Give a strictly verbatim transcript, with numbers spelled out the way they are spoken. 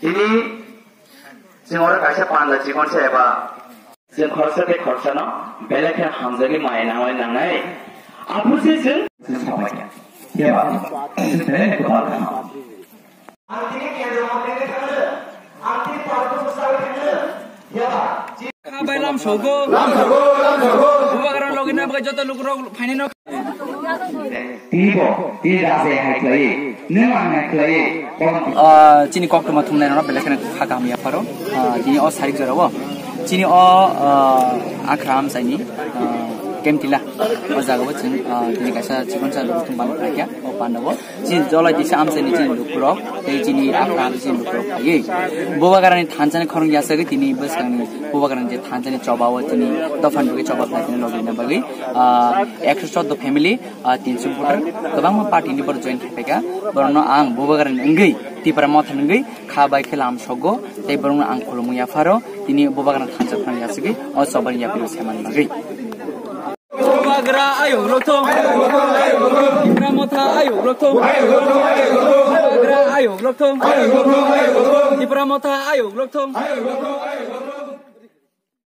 Tini chwng oro kaisa panda chikon se eba. Chwng khoroksa tei khoroksano belai khe hamjagwi maya nanglai nangnai. Aphuru se chwng sabai kha. Eba, chwng belai khe kwtal kha. Ang tini kendro mantri khe thangno, ang tini parbo bwsai thangno, eba. Kha bai lam sogo. Lam sogo, lam sogo. Bubagra logi na bagwi joto lukurok phainai no. Tini bo, tini raja hai khlai, nwng ang hai khlai, kono. Ah, chini koktwma thumnai rok belai kheno kha kaham yapharo. Ah, tini o sarik jora o. Chini o, ah, Akhra amchaini, ah, Kemtila. O jaga o chwng, ah, tini kaisa chikon sa lukuthum ban khlai kha, o panda o. Chini jolai tisa amchaini chini lukurok, tei chini Akhra amchaini chini lukurok phaiwi. Bubagrani thansa ni khorang yasagwi tini bwskangni Bubagrani je thansa ni choba o chini dopha ni bagwi choba khlai tini logi na bagwi, ah, ekso chordo family, ah, tinso voter kwbangma party ni borok join khai phaikha. Borokno ang Bubagrani wngwi Tipra Motha ni wngwi kha bai khe lam sogo tei borokno ang khulumwi yapharo tini Bubagrani thansa phano yasagwi o choba ni yapri se mani bagwi. Bubagra ayuk lokthong. Tipra Motha ayuk lokthong. Bubagra ayuk lokthong. Tipra Motha ayuk lokthong.